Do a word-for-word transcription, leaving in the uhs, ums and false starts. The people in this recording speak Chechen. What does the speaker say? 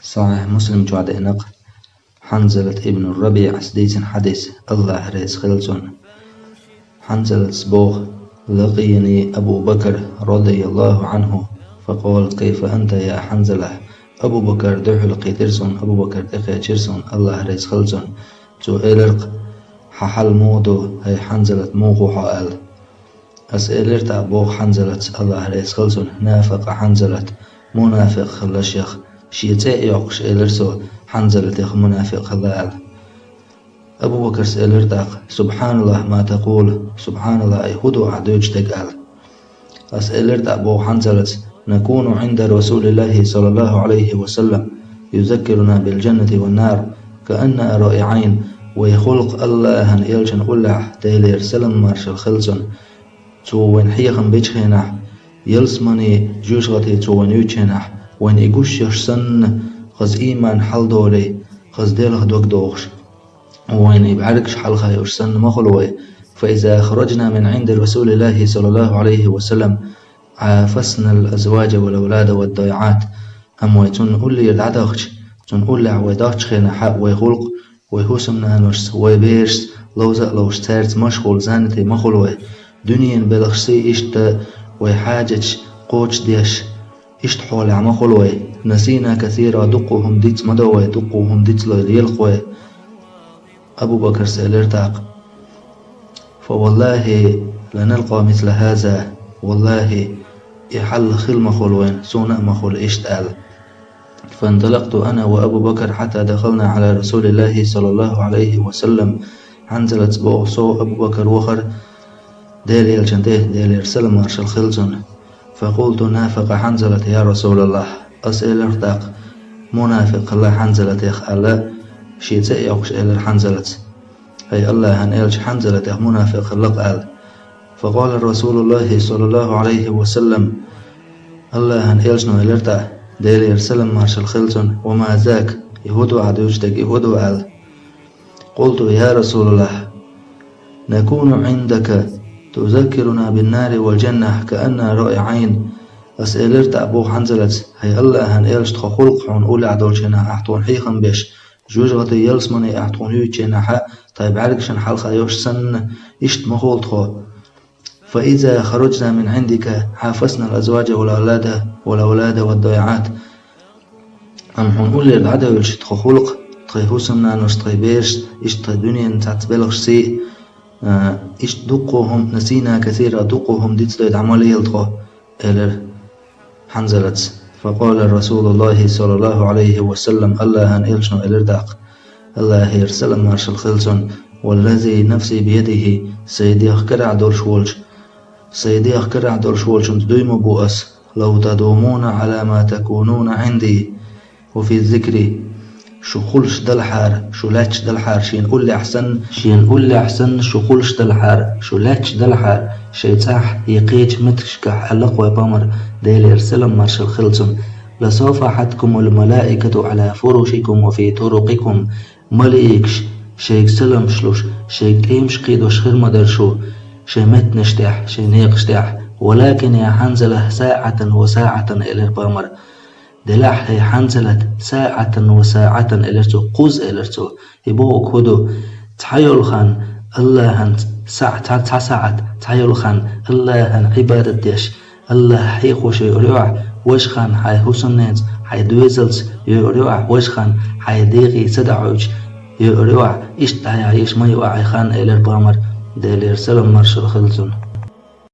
Сахьихь Муслим чохь деана-кх Хьанзалат ибн РабиӀас дийцина хьадис, АллахӀ реза хила цунна. Хьанзалатас боху: «لقيني أبو بكر رضي الله عنه فقال: كيف أنت يا حنظلة؟» Абу Бакар дуьхьал кхийтира суна, Абу Бакар тӀекхечира суна, АллахӀ реза хила цунна. Цо элира-кх: «Хьан хьал муха ду, хӀай Хьанзалат, муха ву хьо?» аьлла. Ас элира тӀаккха, боху Хьанзалатас, АллахӀ реза хила цунна: «نافق حنظلة», мунафикъ хилла шех, шен цӀе а йоккхуш элира со, Хьанзалатех мунафикъ хилла аьлла. Абу Бакарс элира тӀаккха: «سبحان الله ما تقول», субхьаналлахӀ, и хӀун ду ахь дуьйцуш дерг аьлла. Ас элира тӀаккха, боху Хьанзалатас: «نكون عند رسول الله صلى الله عليه وسلم يذكرنا بالجنة والنار كأننا رائعين». Вай гӀуллакх АллахӀан элчан уллехь, Делера салам маршалла хила цунна, цо вайна хьехам бечу хенахь, ялсамани, жоьжахати цо вайна юьйцучу хенахь, вайна и гуш еш санна, хаза ийман хьалдолий, хаза делха дог дохуш, вайна и бӀаьргаш хьалха йолуш санна ма хуьлу вай. «فإذا خرجنا من عند رسول الله صلى الله عليه وسلم عافسنا الأزواج والأولاد والضيعات». Амма вай цунна уллера дӀадахча, цунна уллехь вай дахчу хенахь, вай гӀуллакх, вай хӀусамнаношца, вай берашца, ловза а ловзуш, цаьрца машгӀул, заннати ма хуьлу вай. Дуьненан белхашций иштта вай хьаьжаташ кхочушдеш, иштта хьолехь ма хуьлу вай. «نسينا كثيرا», дуккха хӀума диц ма до вай, дуккха хӀума диц ло лелахь вай. Абу Бакарс элира тӀаккха: «فوالله لنلقى مثل هذا», валлахӀи, и хьал хила ма хуьлу вайна, суна а ма хуьлу иштта аьлла. «فانطلقت أنا وأبو بكر حتى دخلنا على رسول الله صلى الله عليه وسلم». Хьанзалатас боху, со а, Абу Бакар а вахара Делан элчанна тӀе, Делера салам маршалла хила цунна. «فقلت: نافق حنظلة يا رسول الله». Ас элира тӀаккха: «Мунафикъ хилла Хьанзалатех», аьлла, шен цӀе а йоккхуш элира Хьанзалатас. «ХӀай АллахӀан элча, Хьанзалатех мунафикъ хилла-кх», аьлла. «فقال رسول الله صلى الله عليه وسلم», АллахӀан элчано элира тӀаккха, Делера салам маршалла хила цунна: «وما ذاك؟» И хӀун ду ахь дуьйцуш дерг, и хӀун ду аьлла. «قلت: يا رسول الله، نكون عندك تذكرنا بالنار والجنة كأننا رائعين». Ас элира тӀаккха, боху Хьанзалатас: «ХӀай АллахӀан элча, тхо хуьлу-кх хьуна уллехь долчу хенахь ахь тхуна хьехам беш, жоьжахати, ялсамани ахь тхуна юьйцучу хенахь, тхайн бӀаьргашна хьалха йолуш санна, иштта ма хуьлу тхо. فإذا خرجنا من عندك عافسنا الأزواج والأولاد، والأولاد والضيعات». Амма хьуна уллера дӀадевлча, тхо хуьлу-кх тхайн хӀусамнаношца, тхайн берашца, иштта тхайн дуьненан цхьацца белхашций, а, иштта дуккха хӀума, «نسينا كثيرا», дуккха хӀума диц дой дӀа ма лела тхо, элира Хьанзалатас. «فقال رسول الله صلى الله عليه وسلم», АллахӀан элчано элира тӀаккха, АллахӀера салам маршалла хила цунна: «والذي نفسي بيده», сайн дегӀ карахь долуш волчу, сайн дегӀ карахь долуш волчуьнца дуй ма бу ас: «لو تدومون على ما تكونون عندي وفي ذكري». Шу хуьлуш делахьара, шу лаьтташ делахьара шена уллехь санна, шена уллехь санна шу хуьлуш делахьара, шу лаьтташ делахьара шайн цӀахь я кхечу меттигашкахь, аьлла-кх вайн Пайхамара, Делера салам маршалла хила цунна: «لصافحتكم الملائكة على فرشكم وفي طرقكم». Маликаш шайга саламаш луш, шайга тӀемаш кхийдош хир ма дара шу шайн меттанаш тӀехь, шайн некъаш тӀехь. «ولكن يا حنظلة ساعة وساعة», элира Пайхамара. Делахь, хӀай Хьанзалат, «ساعة وساعة», элира цо, кхузза элира цо. И бохург хӀун ду? Цхьа йолу хан АллахӀанца, саӀ-, цхьа, цхьа саӀат, цхьа йолу хан АллахӀан Ӏибадат деш, АллахӀ хьехош йойур ю ахь, важа хан хьайн хӀусамненца, хьайн доьзалца йойур ю ахь, важа хан хьайн дегӀе садаӀуьйтуш йойур ю ахь, иштта дӀаяхьа йиш ма ю ахь и хан, элира Пайхамара, Делера салам маршалла хила цунна.